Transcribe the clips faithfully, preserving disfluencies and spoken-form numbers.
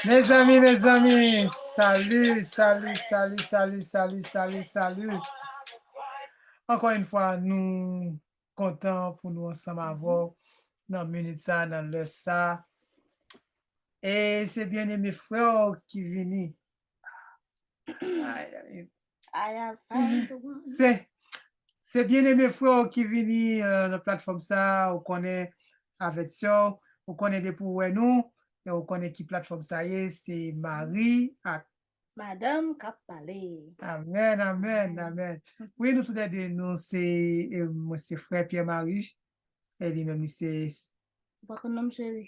Mezanmi, mezanmi, salut, salut, salut, salut, salut, salut, salut. Ankò yon fwa, nou kontan pou nou ansanm avè w nan minit sa, nan lè sa. E se byeneme frè w ki vini. Ay, ay. Se, se byeneme frè w ki vini euh, nan platfòm sa, ou konnen, avèk sè w, ou konnen depi w wè nou, e ou konnen ki platfòm sa ye, se Marie ak Madanm k ap pale. Amèn, amèn, amèn. Wi, nou toulède, nou se, e, mwen se frè Pierre Marie, e li menm li se Ou pa konn non m cheri.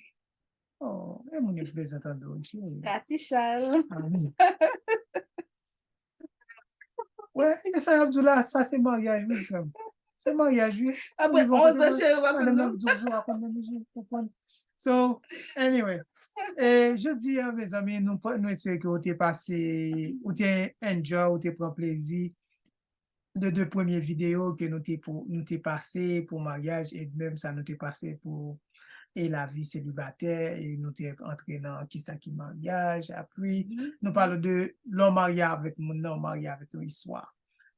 Oh, e moun yo bezwen tande w, cheri. Cathy Charles. Amèn. Wè, e sa y ap di w la, sa se maryaj, wi, frè m. Se maryaj, wi. Apre onz an, cheri, w pa konn non m. Di w, w pa konn non m, ou konprann. So, anyway. E jodi a, mezanmi, nou, pa- nou espere ke ou te pase, ou te enjoy, ou te pran plezi de de premye videyo ke nou te, pou, nou te pase pou maryaj e menm sa nou te pase pou e lavi selibatè, e nou te antre nan kisa ki maryaj, apwi nou pale de lè w marye avèk moun nan, ou marye avèk yon istwa.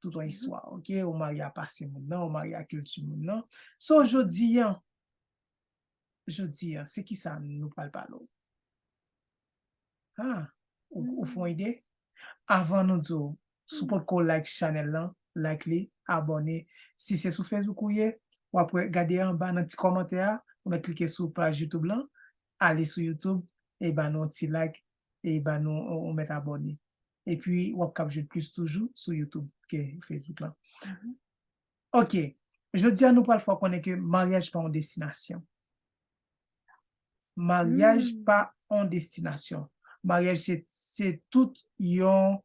Tout yon istwa, ok? Ou marye a pase moun nan, ou marye a kilti moun nan. So, jodi a, jodi a, se kisa nou pral pale w? Ah, ou, ou fè yon ide? Avan nou di w, si w potko like chanèl lan, like li, abòne. Si se sou Facebook ou ye, w ap wè, gade anba nan ti kòmantè a, ou mèt klike sou paj YouTube lan, ale sou YouTube, e ba nou yon ti like, e ba nou, ou, ou mèt abòne. Epi, w ap kab jwenn plis toujou sou YouTube ke Facebook lan. Ok, jodi a nou pral fè w konnen ke maryaj pa yon destinasyon. Maryaj pa yon destinasyon. Maryaj se, se tout yon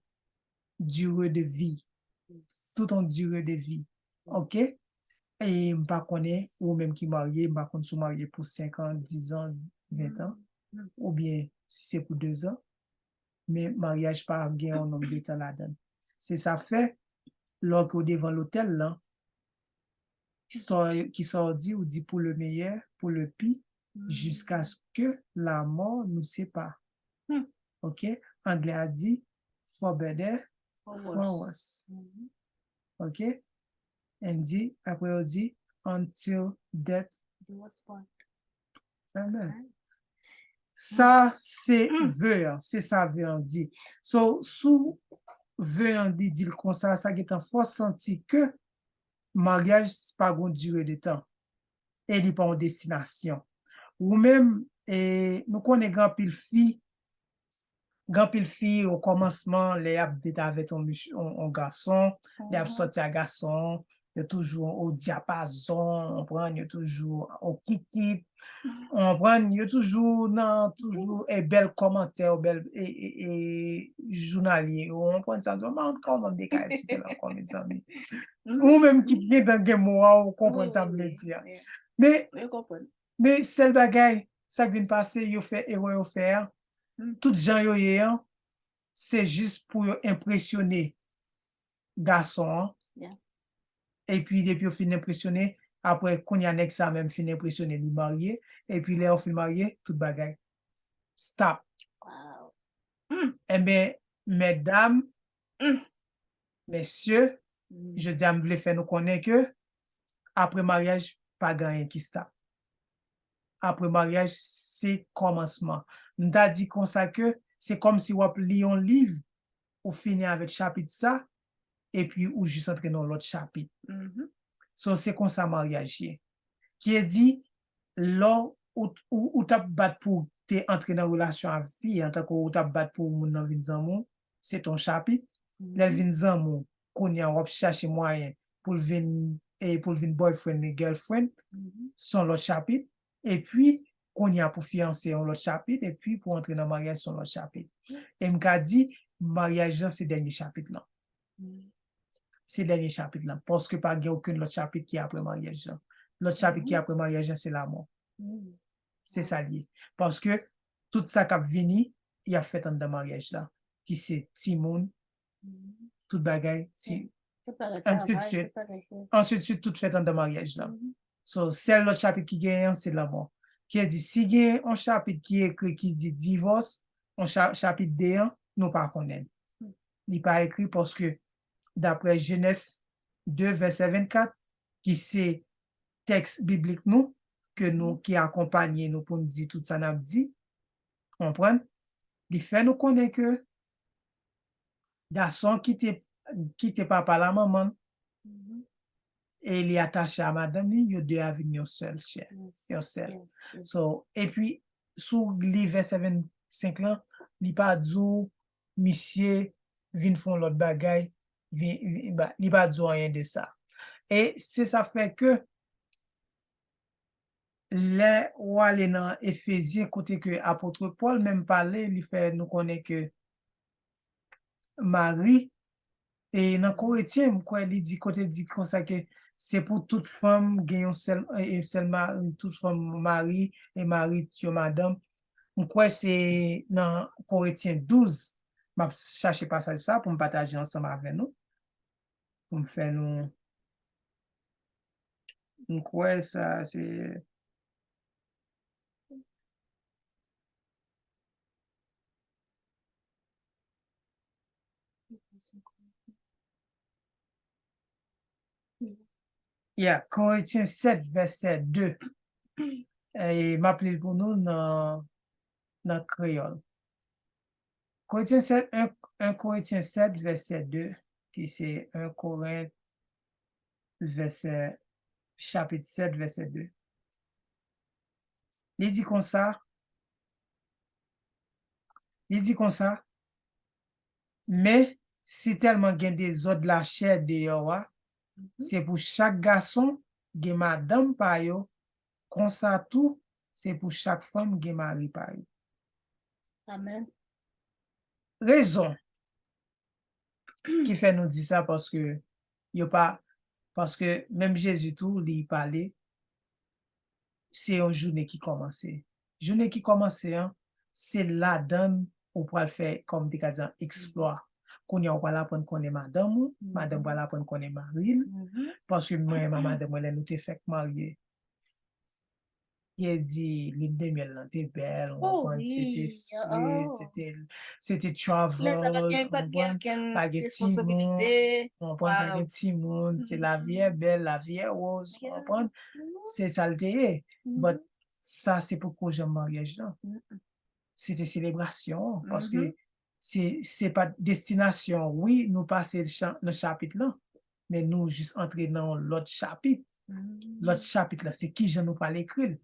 dire de vi. Tout yon dire de vi. Ok? E m pa konnen, ou menm ki marye, m pa konn si w marye pou senk an, diz an, ven an, oubyen si se pou de zan. Men maryaj pa gen yon nonb de tan ladan l. Se sa fè, lè w devan lotèl lan, ki sa, ki sa w di, ou di pour le meilleur, pour le pire, jusqu'à ce que la mort nous sépare. Ok? Anglè a di, for better, for worse. Ok? And di, apre yo di, until death. Amen. Sa se ve an, se sa ve an di. So, sou ve an di, di l konsa, sa gentan fè w santi ke maryaj pa gon dire de tan. E li pa yon destinasyon. Ou menm, e, nou konnen gen anpil fi, gen anpil fi, o kòmansman, lè y ap date avèk yon, yon, yon gason, lè y ap sòti a gason, yo toujou o dyapazon, ou konprann, yo toujou o kikit, ou konprann, yo toujou nan, toujou e bèl kòmantè, bèl e, e, e, jounalye, ou konprann sa, m pa konn kòman m dekale sou tèl ankò, mezanmi. Ou menm ki gentan gen mo a, ou konprann sa m vle di a. Men, men sèl bagay, sa k vin pase, yo fè erè yo fè a, tout jan yo ye an, se jis pou yo enpresyone gason an. Epi depi yo fin enpresyone, apre kounye a nèg sa menm fin enpresyone, li marye, epi lè yo fin marye, tout bagay stop. Enben, medam, mesye, jodi a m vle fè nou konnen ke apre maryaj, pa gen anyen ki stop. Apre maryaj, se kòmansman. M ta di konsa ke se kòmsi w ap li yon liv, ou fini avèk chapit sa, epi ou jis antre nan lòt chapit. So, se konsa maryaj ye. Ki e di, lè ou, ou, ou t ap bat pou te antre nan relasyon a vi, antanke ou t ap bat pou moun nan vin zanmi w, se t on chapit. Lè l vin zanmi w, kounye a w ap chache mwayen pou l vin, e pou l vin boyfriend li, girlfriend, se yon lòt chapit. Epi, kounye a pou fiyanse, yon lòt chapit. Epi, pou antre nan maryaj, se yon lòt chapit. E m ka di, maryaj lan se dènye chapit lan. Se dènye chapit lan. Paske pa gen okenn lòt chapit ki apre maryaj lan. Lòt chapit ki apre maryaj lan, se lamò. Se sa l ye. Paske tout sa k ap vini, y ap fèt anndan maryaj la. Ki se timoun, tout bagay, ti, Tout bagay, travay, tout bagay. Answit, tout fèt anndan maryaj la. So, sèl lòt chapit ki genyen an, se lanmò. Ki di, si gen yon chapit ki ekri ki di divòs, yon cha, chapit de an, nou pa konnen. Li pa ekri paske, daprè Jenès de, vèsè vennkat, ki se tèks biblik nou, ke nou, ki akonpanye nou pou n di tout sa n ap di, konprann? Li fè nou konnen ke gason kite, kite papa l ak manman l, e li atache a madanm li, yo de a vin yon sèl chè, yon sèl. So, epi, si w li vèsè vennsenk lan, li pa di w misye vin fè yon lòt bagay, vin, vin, ba, li pa di w anyen de sa. E se sa fè ke lè w ale nan Efezyen, kote ke apot Pòl menm pale, li fè nou konnen ke mari, e nan Korentyen, m kwè li di, kote l di konsa ke se pou tout fanm gen yon sèl, e, e sèl mari, tout fanm mari, e mari yon madanm. M kwè se nan Korentyen douz, m ap chache pasaj sa pou m pataje ansanm avè nou, pou m fè nou, m kwè sa se Yeah, Korentyen sèt, vèsè de. E m ap li l pou nou nan, nan kreyòl. Korentyen sèt, en, en Korentyen sèt, vèsè de, ki se en Korent, vèsè, chapit sèt, vèsè de. Li di konsa, li di konsa, men si tèlman gen dezòd lachè deyò a, se pou chak gason gen madanm pa yo, konsa tou, se pou chak fanm gen mari pa yo. Amèn. Rezon ki fè nou di sa, paske yo pa, paske menm Jezi tou, li pale, se yon jounen ki kòmanse. Jounen ki kòmanse an, se ladann ou pral fè, kòm te ka di an, eksplwa. Kounye a, ou pral aprann konnen madanm ou, madanm pral aprann konnen mari l, paske mwen, ma madanm mwen, lè nou te fèk marye, Ye di, lin de myèl lan te bèl, ou konprann, se te swit, se te, se te travel, ou konprann, pa gen timoun, ou konprann, pa gen timoun, se lavi a bèl, lavi a woz, ou konprann, se sa l te ye. But sa se poko janm maryaj lan. Se te selebrasyon an, paske se, se pa destinasyon, wi, nou pase nan chapit lan, men nou jis antre nan yon lòt chapit. Lòt chapit la, se kijan nou pral ekri l.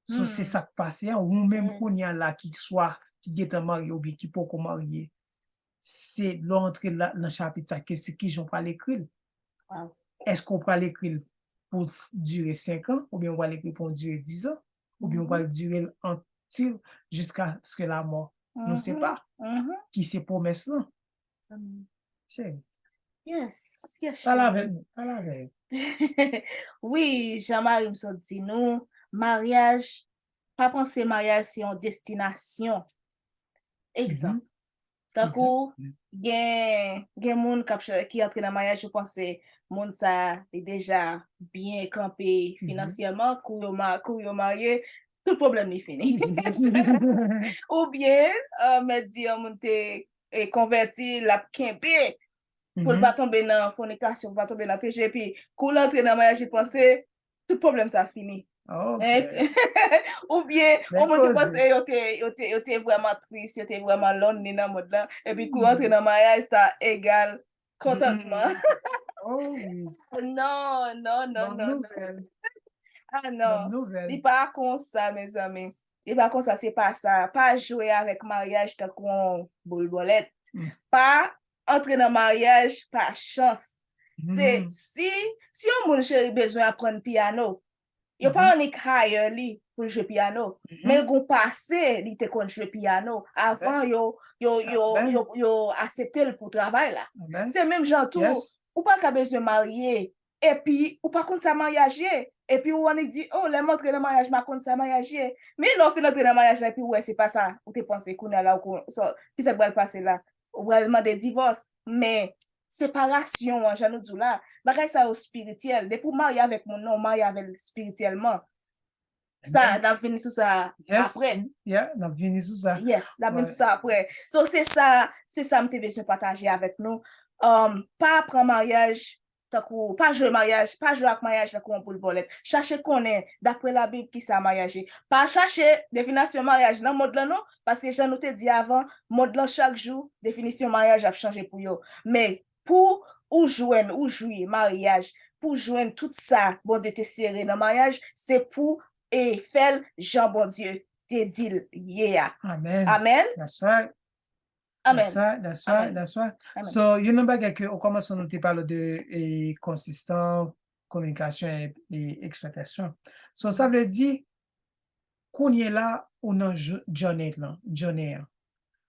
So, se sa k pase an, ou menm kounye a la ki swa ki gentan marye oubyen ki poko marye, se lè w antre la, nan chapit sa ke se kijan w pral ekri l. Èske w pral ekri l pou dire senk an, oubyen w pral ekri l pou dire diz an, oubyen w pral dire l antil jiskaske lamò nou separe, ki se pwomès lan. Cheri. Yes, yes, cheri. Pale avè nou, pale avè yo. Wi, jan mari m sot di nou, maryaj, pa panse maryaj se yon destinasyon. Egzanp, tankou gen, gen moun k ap, ki antre nan maryaj, yo panse moun sa li deja byen kanpe finansyèman, kou yo ma, kou yo marye, tout pwoblèm li fini. Oubyen, mèt di yon moun te e konvèti, l ap kenbe pou l pa tonbe nan fònikasyon, pou l pa tonbe nan peche, epi kou l antre nan maryaj, li panse tout pwoblèm sa fini. Oubyen, yon moun ki panse yo te, yo te, yo te vrèman tris, yo te vrèman lonely nan mond lan, epi kou yo antre nan maryaj, sa egal kontantman. Non, non, non, non, non. Ah non, li pa konsa, mezanmi. Li pa konsa, se pa sa. Pa jwe avèk maryaj tankou yon boul bòlèt. Pa antre nan maryaj pa chans. Se si, si yon moun cheri bezwen aprann pyano, yo pa annik hire li pou l jwe pyano, men l gon pase li te konn jwe pyano avan yo, yo, yo, yo, yo aksepte l pou travay la. Se menm jan tou, ou pa ka bezwen marye epi ou pa konn sa maryaj ye, epi ou annik di, oh, lè m antre nan maryaj, m a konn sa maryaj ye. Men lè w fin antre nan maryaj la, epi w wè se pa sa ou te panse, kounye a la, ou kon, sa, kisa k pral pase la? Ou pral mande divòs. Men, separasyon an, jan nou di w la, bagay sa yo espirityèl. Depi w marye avèk moun nan, ou marye avè l espirityèlman. Sa, n ap vini sou sa apre. Yeah, n ap vini sou sa. Yes, n ap vini sou sa apre. So, se sa, se sa m te bezwen pataje avèk nou. Um, pa pran maryaj tankou, pa jwe maryaj, pa jwe ak maryaj tankou yon boul bòlèt. Chache konnen, daprè Labib, ki sa maryaj ye. Pa chache definasyon maryaj nan mond lan non, paske jan nou te di avan, mond lan chak jou, definisyon maryaj ap chanje pou yo. Men, pou ou jwenn, ou jwi maryaj, pou jwenn tout sa Bondye te sere nan maryaj, se pou e fè l jan Bondye te di l ye a. Amen. Amen. That's right. Amen. That's right. That's right. That's right. So, youn nan bagay ke o kòmansman nou te pale de e, konsistan, kominikasyon e, e eksplwatasyon. So, sa vle di, kounye la, ou nan journey lan, journey an.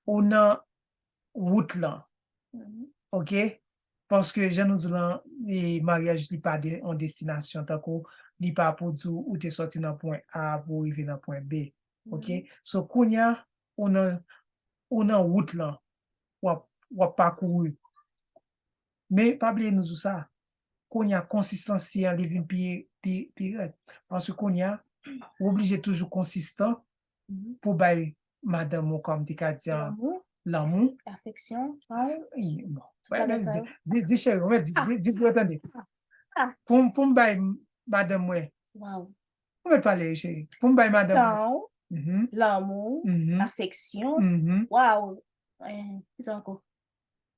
Ou nan wout lan. Ok? Paske, jan nou di lan, e, maryaj li pa de, yon destinasyon, tankou li pa pou di ou te sòti nan pwen A pou rive nan pwen B. Ok? So, kounye a, ou nan, ou nan wout lan, w ap, w ap pakouri. Men, pa bliye nou di sa, kounye a, konsistansi an, li vin pi, pi, pi rèd. Paske kounye a, ou oblije toujou konsistan pou bay madanm ou, kòm te ka di an, lanmou. Afeksyon. Di, di cheri, ou mèt di, di, di pou yo tande. Pou, pou m bay madanm mwen. Ou mèt pale, cheri. Pou m bay madanm mwen. Tan, lanmou, afeksyon. Waw. Kisa ankò?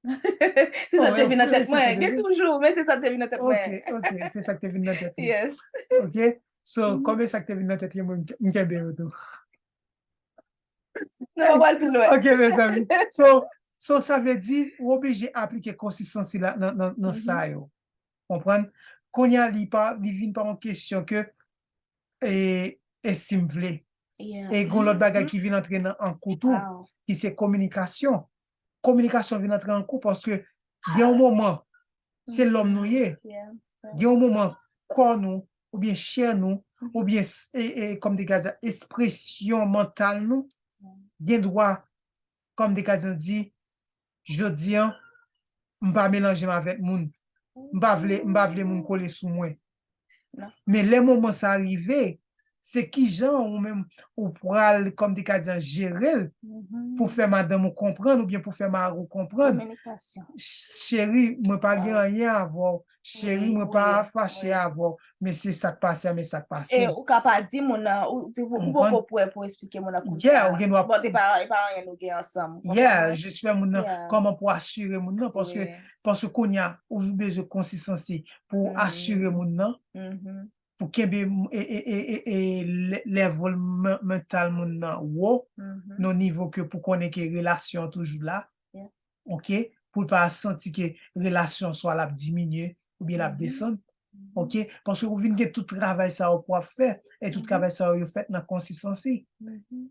Se sa k te vin nan tèt mwen. Gen toujou, men se sa k te vin nan tèt mwen. Ok, ok, se sa k te vin nan tèt mwen. Yes. Ok, so, kòm e sa k te vin nan tèt li, mwen, m kenbe yo tou. Nou pa pral pi lwen. Ok, mezanmi. So, so, sa vle di, ou oblije aplike konsistansi la nan, nan, nan sa yo. Konprann? Kounye a, li pa, li vin pa yon kesyon ke, e, e si m vle. E gon lòt bagay ki vin antre nan an kou tou, ki se kominikasyon. Kominikasyon vin antre an kou paske gen yon moman, se lòm nou ye. Gen yon moman, kò nou, oubyen chè nou, oubyen, e, e, kòm te ka di, ekspresyon mantal nou, gen dwa, kòm te ka di, di, jodi an, m pa melanje m avèk moun. M pa vle, m pa vle moun kole sou mwen. Men lè moman sa rive, se kijan ou menm ou pral, kòm te ka di an, jere l pou fè madanm ou konprann oubyen pou fè mari w konprann. Cheri, mwen pa gen anyen avè w. Cheri, mwen pa fache avè w. Men se sa k pase a, men sa k pase. E ou ka pa di moun nan, ou di ou poko prè pou eksplike moun nan kounye a. Yeah, ou gen dwa. Bon, e pa, e pa anyen nou gen ansanm. Yeah, jis fè moun nan, kòman pou asire moun nan, paske, paske kounye a, ou bezwen konsistansi pou asire moun nan, pou kenbe e, e, e, e, e level mental moun nan wo, nan nivo ke pou konnen ke relasyon an toujou la. Ok? Pou l pa santi ke relasyon swa l ap diminye oubyen l ap desann. Ok? Paske ou vin gen tout travay sa yo pou w ap fè, e tout travay sa yo, yo fèt nan konsistansi.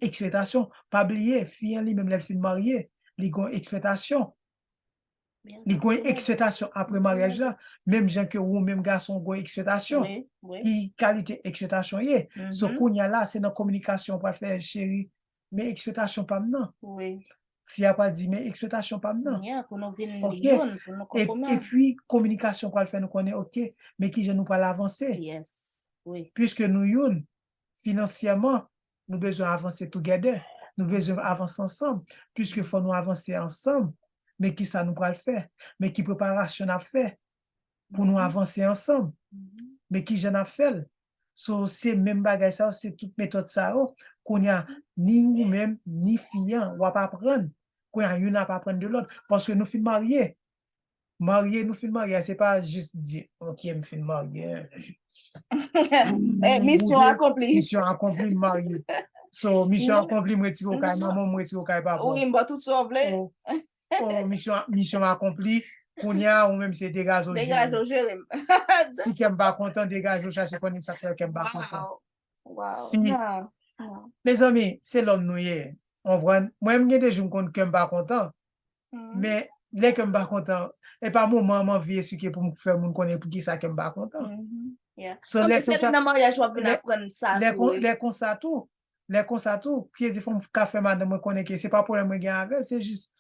Ekspetasyon. Pa bliye, fi an li menm lè l fin marye, li gon ekspetasyon. Li gon ekspetasyon apre maryaj la. Menm jan ke ou menm gason ou gon ekspetasyon. Ki kalite ekspetasyon ye? So kounye a la, se nan kominikasyon ou pral fè, cheri, men ekspetasyon pa m nan. Fi a pral di, men ekspetasyon pa m nan. Yeah, pou nou vin youn, pou nou konprann. Epi, kominikasyon pral fè nou konnen, ok, men kijan nou pral avanse. Piske nou youn, finansyèman, nou bezwen avanse together. Nou bezwen avanse ansanm. Piske fò nou avanse ansanm, men kisa nou pral fè? Men ki preparasyon n ap fè pou nou avanse ansanm? Men kijan n ap fè l? So, se menm bagay sa yo, se tout metòd sa yo. Kounye a, ni ou menm, ni fi an, w ap aprann. Kounye a, youn ap aprann de lòt. Paske nou fin marye. Marye, nou fin marye, se pa jis di, ok, m fin marye. Misyon akonpli. Misyon akonpli, m marye. So, misyon akonpli, m retire w kay manman, m retire w kay papa. Wi, m ba w tout sa w vle. Oh, misyon, misyon akonpli. Kounye a, ou menm se degaje w jere m. Si kè m pa kontan, degaje w chache konnen sa k fè kè m pa kontan. Si, mezanmi, se lòm nou ye. Konprann? Mwen, m gen de jou m konn kè m pa kontan. Men, lè kè m pa kontan, e pa moman m anvi esplike pou m fè moun konnen poukisa kè m pa kontan. So, lè konsa, lè konsa tou, lè konsa tou, ki di fò m ka fè madanm mwen konnen ke se pa pwoblèm mwen gen avè l, se jis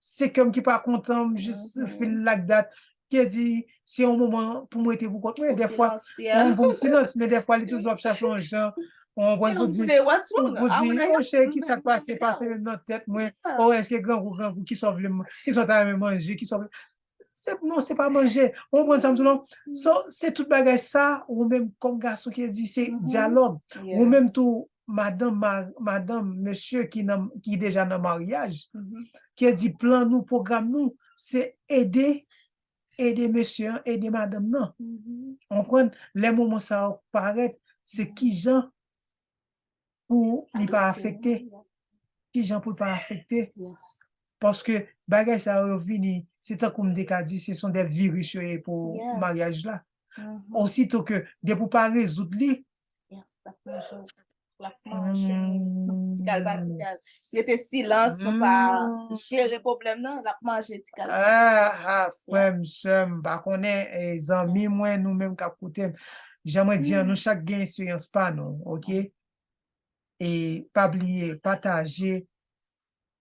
se kè m ki pa kontan, m jis feel like that. Ki di, se yon moman pou m rete pou kont mwen. Dèfwa, yon bon silans, men dèfwa, li toujou ap chache yon jan, yon bon pou di, pou di, oh, cheri, ki sa k pase, pase menm nan tèt mwen, oh, èske grangou, grangou, ki sa w vle, ki sa w ta renmen manje, ki sa w vle. Se, non, se pa manje. Ou konprann sa m di w lan? So, se tout bagay sa, ou menm kòm gason ki di, se dyalòg. Ou menm tou, madanm, ma- madanm, mesye ki nan, ki deja nan maryaj, ki di plan nou, pwogram nou, se ede, ede mesye an, ede madanm nan. Ou konprann? Lè moman sa yo parèt, se kijan pou li pa afekte. Kijan pou l pa afekte. Paske bagay sa yo vini, se tankou m te ka di, se son de viris yo ye pou maryaj la. Osito ke, depi w pa rezoud li, l ap manje w. L ap manje w. Tikal pa tikal. Rete silans, nou pa jere pwoblèm nan, l ap manje tikal pa tikal. Ah, ah, frè m, sè m, pa konnen, e, zanmi mwen, nou menm k ap koute m. Jan mwen di an, nou chak gen eksperyans pa nou, oke? E pa bliye, pataje,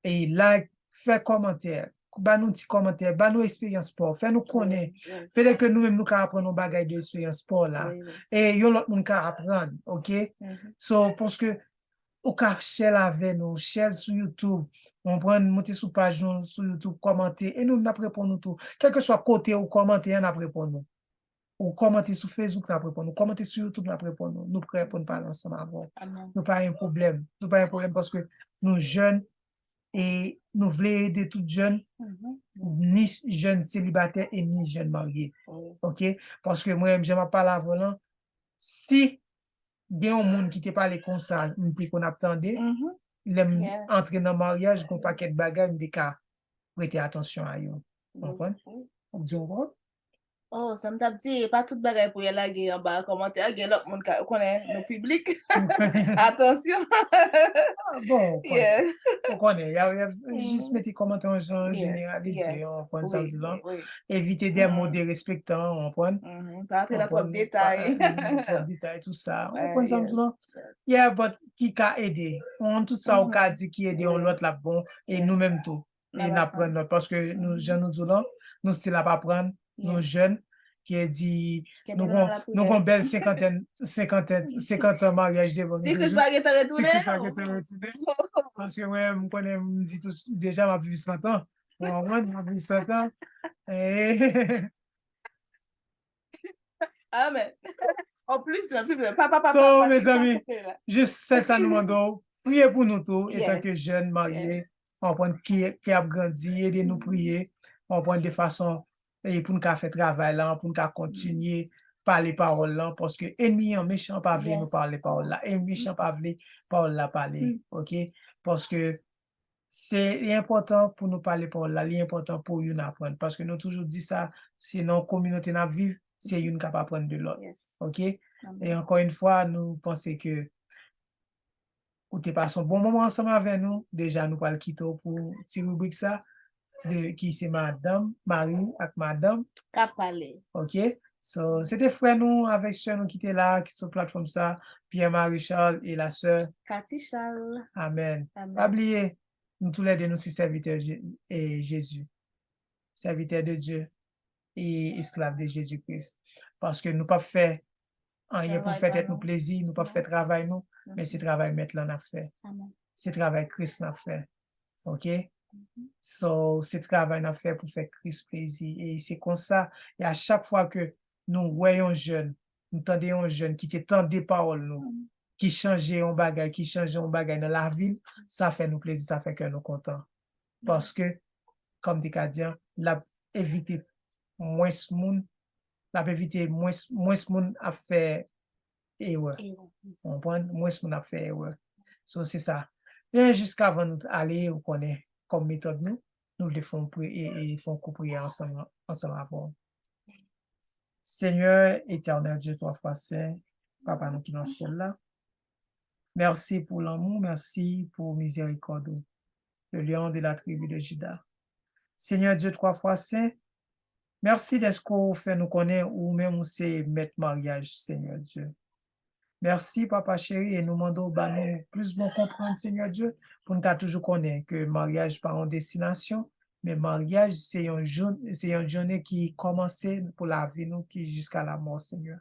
e like, fè kòmantè, ba nou ti kòmantè, ba nou eksperyans pa w, fè nou konnen. Petèt ke nou menm nou ka aprann yon bagay de eksperyans pa w la. E yon lòt moun ka aprann, oke? So, paske ou ka share l avè nou, share l sou YouTube, ou konprann, moute sou paj nou sou YouTube, kòmante, e nou, n ap reponn nou tou. Kèlkeswa kote ou kòmante an, n ap reponn nou. Ou kòmante sou Facebook, n ap reponn. Ou kòmante sou YouTube, n ap reponn. Nou, nou prè pou n pale ansanm avè w. Nou pa gen pwoblèm. Nou pa gen pwoblèm paske nou jèn e nou vle ede tout jèn, ni jèn selibatè e ni jèn marye. Oke? Paske mwen, jan m ap pale avè w lan, si gen yon moun ki te pale konsa, m te konn ap tande, lè m antre nan maryaj, gen yon pakèt bagay, m te ka prete atansyon a yo. Ou konprann? Ou di yon pawòl? Oh, sa m t ap di, e pa tout bagay pou y al lage anba kòmantè a, gen lòt moun ka, ou konnen, nou piblik. Atansyon. Bon, ou konnen, y a, y a jis mete kòmantè yon jan jeneralize, ou konprann sa m di lan. Evite de mo derespektan, ou konprann? Pa antre nan twòp detay. Twòp detay, tou sa. Ou konprann sa m di lan? Yeah, but ki ka ede. Ou konn tout sa ou ka di ki ede yon lòt la bon, e nou menm tou. E n ap pran nòt, paske nou, jan nou di w lan, nou still ap aprann, nou jèn, ki di, nou gon, nou gon bèl senkantèn, senkantèn, senkant an maryaj devan nou toujou. Si Kris pa gentan retounen. Si Kris pa gentan retounen. Paske mwen, m konnen, m di tou, deja m ap viv sant an. Ou konprann? M ap viv sant an. E, Amen. An plis, men, pi byen. Pa, pa, pa, so, pa, pa, mezanmi, jis sèl sa nou mande w, priye pou nou tou, etanke jèn, marye, ou konprann, ki, ki ap grandi, ede nou priye, ou konprann, de fason, e pou n ka fè travay la, pou n ka kontinye pale pawòl lan, paske enmi an mechan pa vle nou pale pawòl la, enmi mechan pa vle pawòl la pale, oke? Paske se, li enpòtan pou nou pale pawòl la, li enpòtan pou youn aprann. Paske nou toujou di sa, se nan yon kominote n ap viv, se youn k ap aprann de lòt. Oke? E ankò yon fwa, nou panse ke ou te pase yon bon moman ansanm avè nou. Deja, nou pral kite w pou ti ribrik sa, de, ki se madanm, mari ak madanm. K ap pale. Oke? So, se te frè nou avèk sè nou ki te la, ki sou platfòm sa, Pierre Marie Charles e la sè Cathy Charles. Amen. Pa bliye, nou toulède nou se sèvitè Je- e Jezi. Sèvitè de Dye e esklav de Jezi Kris. Paske nou p ap fè anyen pou fè tèt nou plezi, nou p ap fè travay nou, men se travay mèt lan n ap fè. Se travay Kris n ap fè. Oke? So, se travay n ap fè pou fè Kris plezi. E se konsa, e a chak fwa ke nou wè yon jèn, nou tande yon jèn ki te tande pawòl nou, ki chanje yon bagay, ki chanje yon bagay nan lavi l, sa fè nou plezi, sa fè kè nou kontan. Paske, kòm te ka di an, l ap evite mwens moun, l ap evite mwens, mwens moun ap fè erè. Ou konprann? Mwens moun ap fè erè. So, se sa. Men jiskavan nou ale, ou konnen, kòm metòd nou, nou vle fè yon pri- e, e fè yon kou priyè ansanm, ansanm avè w. Senyè, Etènèl Dye twa fwa sen, Papa nou ki nan syèl la, mèsi pou lanmou, mèsi pou mizèrikòd ou. Le Lion de la tribu de Juda. Senyè Dye twa fwa sen, mèsi dèske w fè nou konnen ou menm ou se mèt maryaj, Senyè Dye. Mèsi, Papa cheri, e nou mande w ba nou plis bon konprann, Senyè Dye, pou n ka toujou konnen ke maryaj pa yon destinasyon, Men maryaj, se yon jou, se yon jounen ki kòmanse pou lavi nou, ki jiska lamò, Senyè.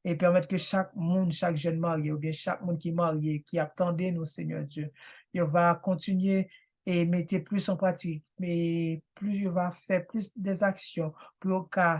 E pèmèt ke chak moun, chak jèn marye, oubyen chak moun ki marye, ki ap tande nou, Senyè Dye, yo va kontinye e mete plis an pratik, e plis yo va fè plis dè aksyon pou yo ka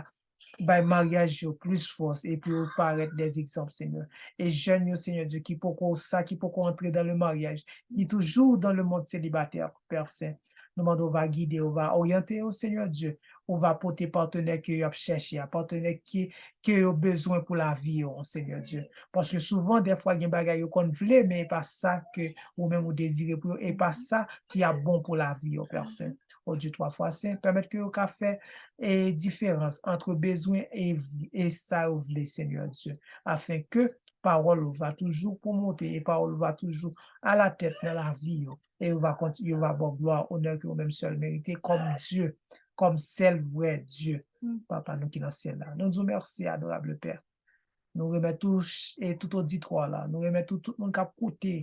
bay maryaj yo plis fòs e pou yo parèt dè egzanp, Senyè. E jèn yo, Senyè Dye, ki poko sa, ki poko antre dan le maryaj, ki toujou dan le mond selibatè, Pè Sen. Nou mande w va gide, w va oryante yo, Senyè Dye. Ou va pote patnè ke y ap chèche a, patnè ke, ke yo bezwen pou lavi yo, Senyè Dye. Paske souvan, dèfwa, gen bagay yo konn vle, men e pa sa ke ou menm ou dezire pou yo, e pa sa ki ap bon pou lavi yo, Pè Sen. O Dye twa fwa sen, pèmèt ke yo ka fè e diferans ant bezwen e, e sa yo vle, Senyè Dye, afin ke pawòl ou va toujou pwomote e pawòl ou va toujou alatèt nan lavi yo. E yo va konti, yo va ba w glwa, onè ke ou menm sèl merite kòm Dye, kòm sèl vrè Dye, Papa nou ki nan syèl la. Nou di w mèsi, adorab Pè. Nou remèt ou ch- e tout oditwa la. Nou remèt ou tout moun k ap koute,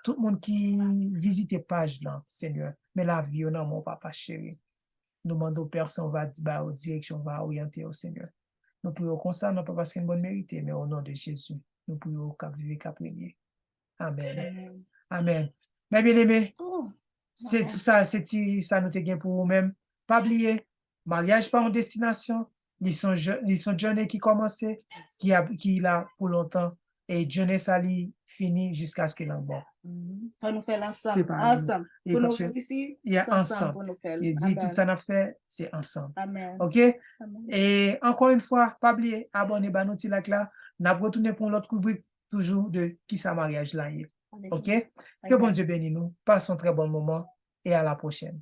tout moun ki vizite paj lan, Senyè. Men lavi yo nan men w, Papa cheri. Nou mande w, Pè Sen, w va di ba yo direksyon, w va oryante yo, Senyè. Nou priye w konsa, non pa paske n bon merite, men o non de Jezi. Nou priye w k ap viv e k ap renye. Amèn. Amèn. Amèn. Mè byeneme, se ti sa, se ti sa nou te gen pou ou menm. Pa bliye, maryaj pa yon destinasyon, li se yon je- li se yon journey ki kòmanse, ki ap, ki la pou lontan, e journey sa li fini jiskaske lanmò. Fò nou fè l ansanm. Ansanm. Pou nou reyisi, se ansanm pou nou fè l. E di tout sa n ap fè, se ansanm. Amèn. Ok? E ankò yon fwa, pa bliye, abòne, ba nou ti like la. N ap retounen pou yon lòt ribrik, toujou de kisa maryaj la ye. Ok? Ke Bondye beni nou. Pase yon trè bon moman e a la pwochèn.